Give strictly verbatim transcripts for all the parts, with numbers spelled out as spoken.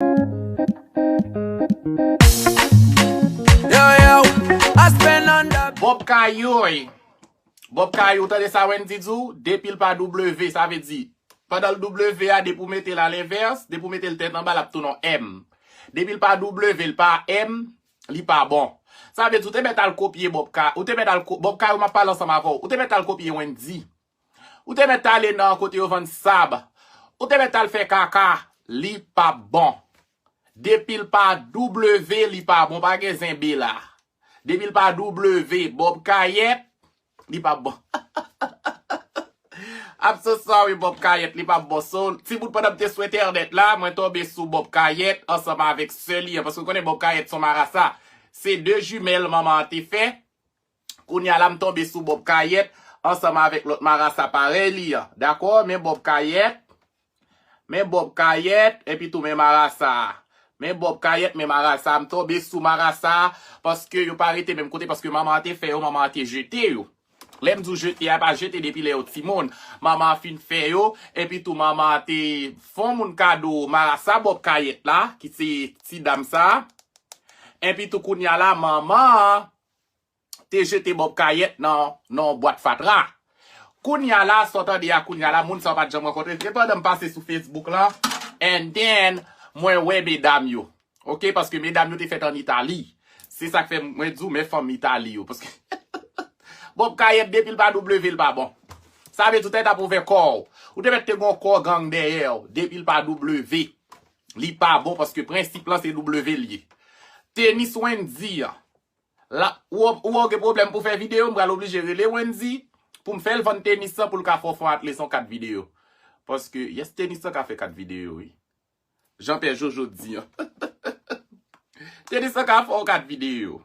Yo, yo, I spend on the Bob Kayou. Bob Kayou, tande sa Wendy di w? Depi l pa W, sa vle di, pandan l W a, depi w mete l alenvès, depi w mete l tèt anba, l ap tounen yon M. Depi l pa W, l pa M, li pa bon. Sa vle di, ou te mèt al kopye Bob Kayou, ou te mèt al ko-, Bob Kayou, m ap pale ansanm avè w, ou te mèt al kopye Wendy. Ou te mèt ale nan kote yo vann sab. Ou te mèt al fè kaka. Li p ap bon. Depi l pa W, li pa bon. Pa gen zenbe la. Depi l pa W, Bob Kayèt, li p ap bon. I'm so sorry, Bob Kayèt, li p ap bon. So, timoun, pandan m te sou entènèt la, mwen tonbe sou Bob Kayèt ansanm avèk sè li an. Paske w konnen Bob Kayèt se yon marasa. Se de jimèl manman an te fè. Kounye a la, m tonbe sou Bob Kayèt ansanm avèk lòt marasa parèy li an. Dakò? Men Bob Kayèt, men Bob Kayèt, epi tou men marasa a. Men Bob Kayèt, men marasa a. M tonbe sou marasa a, paske yo pa rete menm kote, paske manman an te fè yo, manman an te jete yo. Lè m di w jete a, pa jete depi lè yo timoun. Manman an fin fè yo, epi tou manman an te fè yon moun kado marasa Bob Kayèt la, ki se ti dam sa. Epi tou kounye a la, manman an te jete Bob Kayèt nan, nan yon bwat fatra. Kounye a la, sa w tande a kounye a la, moun sa yo pa t janm rankontre. Se pandan m pase sou Facebook la, and then, mwen wè medam yo. Oke, paske medam yo te fèt ann Itali. Se sa k fè mwen di w, men fanm Itali yo. Paske Bob Kayèt, depi l pa W, l pa bon. Sa vle di, ou te tap ouvè kò w. Ou te mèt te gen yon kò gang dèyè w. Depi l pa W, li pa bon, paske prensip lan se W l ye. Tenis Wendy an. La, ou, ou wè w gen pwoblèm pou fè videyo, m pral oblije rele Wendy pou m fè l vann tenis lan pou l ka fè w fè yon atlis, yon kat videyo. Paske, yes, tenis lan ka fè kat videyo, wi. Jan Pè Jojo di an. Tenis lan ka fè yon kat videyo.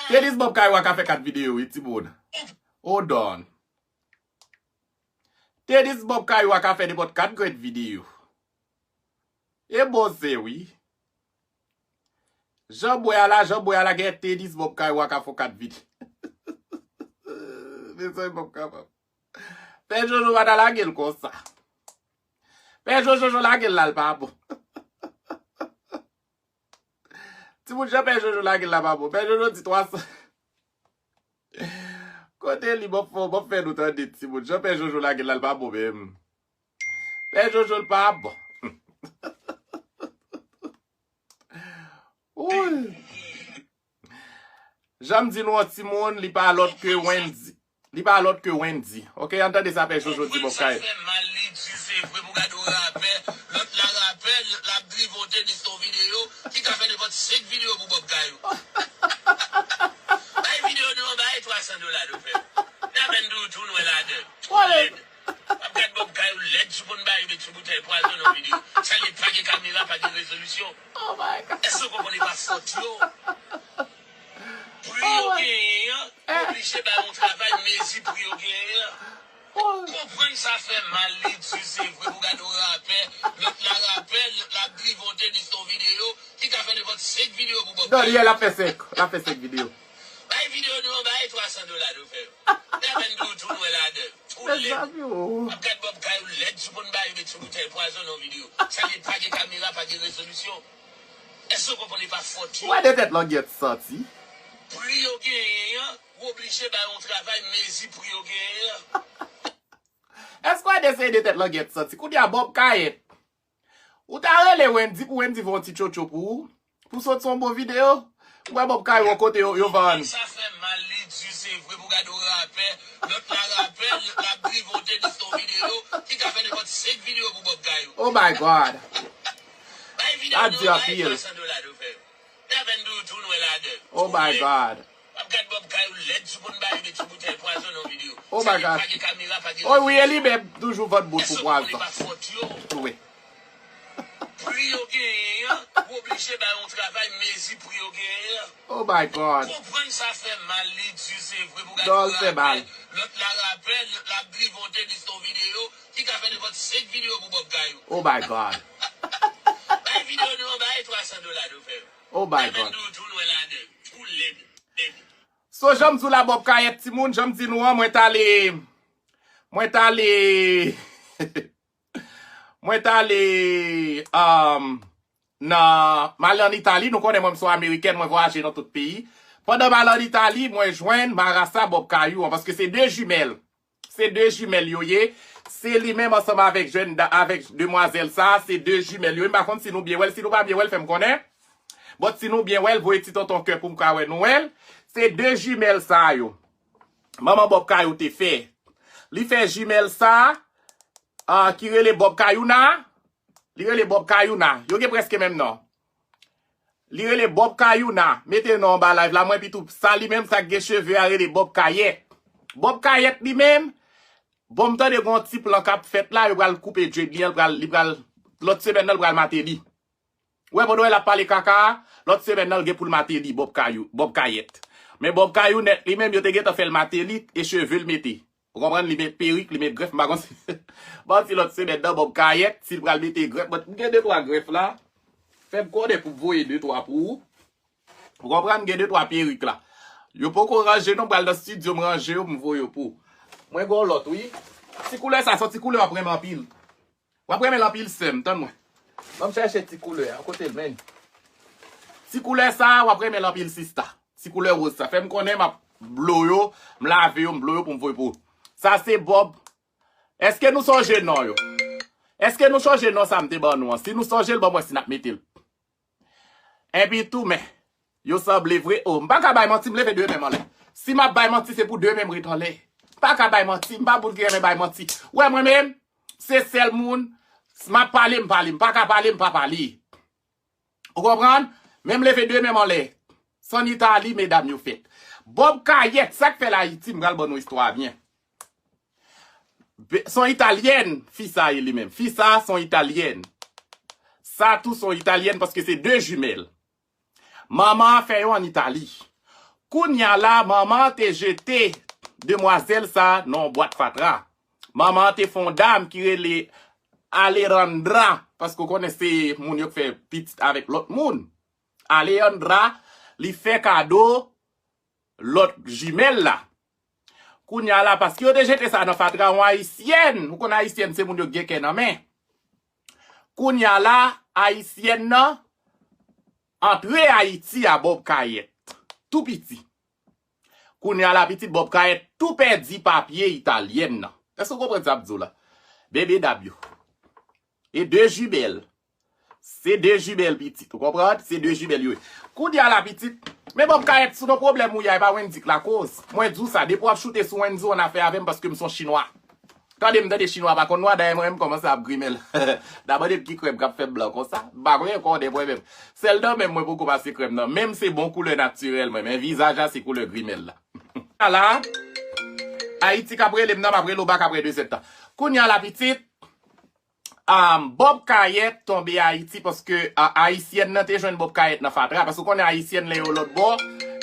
Tenis Bob Kayou a ka fè kat videyo, wi, timoun. Hold on. Tenis Bob Kayou a ka fè nenpòt kat grèt videyo. E bon se wi. Jan bwè a la, jan bwè a la, gen tenis Bob Kayou a ka fè kat videyo. Mezanmi, m p ap kapab. Pè Jojo pa ta lage l konsa. Pè Jojo, Jojo lage l la, l pa bon. Timoun, jan Pè Jojo lage l la pa bon. Pè Jojo di twa san. Kote li, m ap fè, m ap fè nou tande, timoun. Jan Pè Jojo lage l la, l pa bon menm. Pè Jojo, l pa bon. Wouy. Jan m di nou an, timoun, li pa lòt ke Wendy. Li pa lòt ke Wendy. Oke, ann tande sa Pè Jojo di Bob Kayèt. Konprann sa fè mal, li di se vre pou gade yon rapè, lòt la rapè, l ap drive yon tenis nan yon videyo, ki ka fè nenpòt senk videyo pou Bob Kayou. Bay videyo nou an, bay twa san dola nou fè. N a vin di w tou, nou wè ladan. Tou lèd. W ap gad Bob Kayou lèd, sou konn bay met sou boutèy pwazon nan videyo. Sa l ye, pa gen kamera, pa gen rezolisyon. Oh my God. Èske w konprann e pa fòt yo? Pri yo genyen an, oblije bay yon travay mezi pri yo genyen an. Konprann sa fè mal, li di se vre pou gade yon rapè, lòt la rapè, l ap drive yon tenis nan yon videyo, ki ka fè nenpòt senk videyo pou Bob Kayou. Daniel ap fè senk, l ap fè senk videyo. Bay videyo nou an, bay twa san dola nou fè yo. N a vin di w tou, nou wè ladan. Tou lèd. Mezanmi o. W ap gad Bob Kayou lèd, sou konn bay met sou boutèy pwazon nan yon videyo. Sa l ye, pa gen kamera, pa gen rezolisyon. Èske w konprann e pa fòt yo? Ou wè de tèt langyèt santi? Pri yo genyen an, w oblije bay yon travay mezi pri yo genyen an. Èske w wè de se de tèt langyèt santi? Kounye a Bob Kayèt. Ou ta rele Wendy pou Wendy fè yon ti tchotcho pou ou? Pou sot se yon bon videyo? M wè Bob Kayou yon kote yo, yo vann. Sa fè mal, li di se vre pou gade yon rapè, lòt la rapè, l ap drive yon tenis nan yon videyo, ki ka fè nenpòt senk videyo pou Bob Kayou. Oh my God. Bay videyo nou an, bay twa san dola nou fè yo. N a vin di w tou, nou wè ladan. Oh my God. W ap gad Bob Kayou lèd, sou konn bay met sou boutèy pwazon nan yon videyo. Oh my God. Sa l ye, pa gen kamera, pa gen rezolisyon. Oh wi, e li menm toujou vann bout pou pwazon. Èske w konprann e pa fòt yo? Wi. Pri yo genyen an, w oblije bay yon travay mezi pri yo genyen an. Oh my God. Konprann sa fè mal, li di se vre pou gade yon rapè, lòt la rapè, l ap drive yon tenis nan yon videyo, ki ka fè nenpòt senk videyo pou Bob Kayou. Oh my God. Bay videyo nou an, bay twa san dola nou fè yo. Oh my God. N a vin di w tou, nou wè ladan. Tou lèd, lèd. So, jan m di w la, Bob Kayèt, timoun, jan m di nou an, mwen t ale, mwen t ale, Mwen t ale, um, nan, m ale ann Itali, nou konnen mwen, m se yon Amerikèn, mwen vwayaje nan tout peyi. Pandan m ale ann Itali, mwen jwenn marasa Bob Kayou an, paske se de jimèl. Se de jimèl yo ye. Se li menm ansanm avèk jèn da-, avèk demwazèl sa, se de jimèl yo ye. M pa konn si nou byen wè l, si nou pa byen wè l, fè m konnen. But si nou byen wè l, voye ti tonton kè pou m ka wè nou wè l. Se de jimèl sa yo. Manman Bob Kayou te fè. Li fè jimèl sa, a, ki rele Bob Kayouna. Li rele Bob Kayouna. Yo gen prèske menm non. Li rele Bob Kayouna. Mete non anba live la, mwen pitou. Sa li menm, sa k gen cheve a rele Bob Kayèt. Bob Kayèt li menm, bon, m tande gon ti plan k ap fèt la, yo pral koupe dread li an, li pral, li pral, lòt semèn nan, li pral mate li. Ou wè, pandan w wè l ap pale kaka a, lòt semèn nan, l gen pou l mate li, Bob Kayou, Bob Kayèt. Men Bob Kayou nèt li menm, yo te gentan fè l mate li, e cheve l mete. Ou konprann, li met perik, li met grèf, m pa konn si, m pa konn si lòt semèn nan, Bob Kayèt, si l pral mete grèf, but m gen de twa grèf la, fè m konnen pou m voye de twa pou ou. Ou konprann, gen de twa perik la. Yo poko ranje non, m pral nan estidyo, m ranje yo, m voye yo pou ou. Mwen gen yon lòt, wi. Ti koulè sa, se yon ti koulè w ap renmen anpil. W ap renmen l anpil, sè m, tann mwen. Ban m chèche ti koulè a. Kote l, menn? Ti koulè sa a, w ap renmen l anpil, sista. Ti koulè woz sa. Fè m konnen, m ap blo yo, m lave yo, m blo yo pou m voye pou ou. Sa se Bob. Èske nou sonje non yo? Èske nou sonje non sa m te ban nou an? Si nou sonje l, ban m wè si n ap mete l. Epi tou, men, yo sanble vre. O, m pa ka bay manti, m leve de men m anlè. Si m ap bay manti, se pou de men m ret anlè. M pa ka bay manti, m pa moun ki renmen bay manti. Ou wè mwen menm, se sèl moun, m ap pale, m pale, m pa ka pale, m pa pale. Ou konprann? Men m leve de men m anlè. Se ann Itali, medam yo fèt. Bob Kayèt, sa k fè l Ayiti, m pral ban nou istwa a byen. Be-, se yon Italyèn, fi sa ye li menm. Fi sa se yon Italyèn. Sa tou se yon Italyèn paske se de jimèl. Manman an fè yo ann Itali. Kounya la, manman an te jete demwazèl sa nan yon bwat fatra. Manman an te fè yon dam ki rele Alejandra, paske w konnen se moun yo k fè pitit avèk lòt moun. Alejandra, li fè kado lòt jimèl la. Kounya la, paske yo te jete sa nan fatra, yon ayisyèn, ou konn ayisyèn se moun yo k gen kè nan men. Kounya la, ayisyèn nan antre Ayiti a Bob Kayèt, tou piti. Kounya la, pitit Bob Kayèt tou pèdi papye italyèn nan. Èske w konprann sa m di w la? Bebe dab yo. E de jimèl. Se de jimèl pitit, ou konprann? Se de jimèl yo ye. Kounya la pitit, men Bob Kayèt, si w nan pwoblèm ou ye a, e pa Wendy k lakoz. Mwen di w sa, depi w ap choute sou Wendy, w annafè avè m paske m se yon chinwa. Tande m, tande chinwa pa konn nwa, dayè mwen menm m kòmanse ap grimèl. Dabò depi ki krèm k ap fè m blan konsa, m pa konn kòdè mwen menm. Sèl nan men m mwen poko pase krèm nan. Men m se bon koulè natirèl mwen, men vizaj la se koulè grimèl la. Ala, Ayiti k ap rele m nan, m ap rele w bak apre de zèdtan. Kounya la pitit, Um, Bob Kayèt tonbe Ayiti paske, a, ayisyèn nan te jwenn Bob Kayèt nan fatra. Paske w konnen ayisyèn lè yo lòt bò,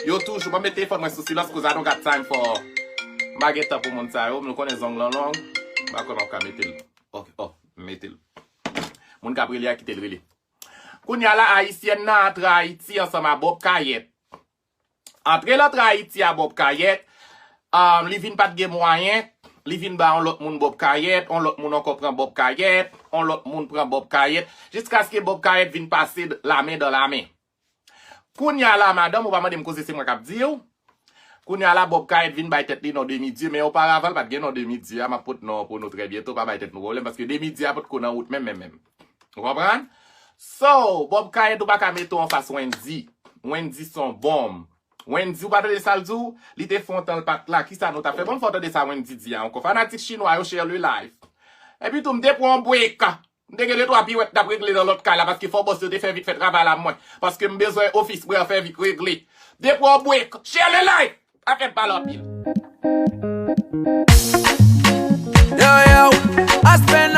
yo toujou, ban m met telefòn mwen sou silans, 'cause I don't got time for, m pa gen tan pou moun sa yo, nou konnen zong lan long, m pa kwè m ap ka mete l. Ok, oh, m mete l. Moun k ap rele a, kite l rele. Kounya la, ayisyèn nan antre Ayiti ansanm a Bob Kayèt. Antre l antre Ayiti a Bob Kayèt, um, li vin pa t gen mwayen, li vin ba yon lòt moun Bob Kayèt, yon lòt moun ankò pran Bob Kayèt, yon lòt moun pran Bob Kayèt, jiskaske Bob Kayèt vin pase d-, lamen dan lamen. Kounya la, madanm, ou pa mande m koze, se mwen k ap di w. Kounya la, Bob Kayèt vin bay tèt li non Demi Dye, men oparavan, l pa t gen non Demi Dye a, m ap pot non an pou nou trè byento, pa bay tèt nou pwoblèm, paske Demi Dye a potko nan wout menm, menm, menm. Ou konprann? So, Bob Kayèt, ou pa ka mete w anfas Wendy. Wendy se yon bonm. Wendy, ou pa tande sa l di w? Li te fè yon tan l pa t la. Kisa nou t ap fè? Ban m fè w tande sa Wendy di a ankò. Fanatik chinwa yo, share le live. Epi tou, m te pran yon break. M te gen de twa piwèt n ap regle nan lòt kay la, paske fò bòs yo te fè vit fè travay la mwen. Paske m bezwen ofis mwen an fè vit regle. M te pran yon break. Share le live! Pa fè m pale anpil. Yo, yo, I spend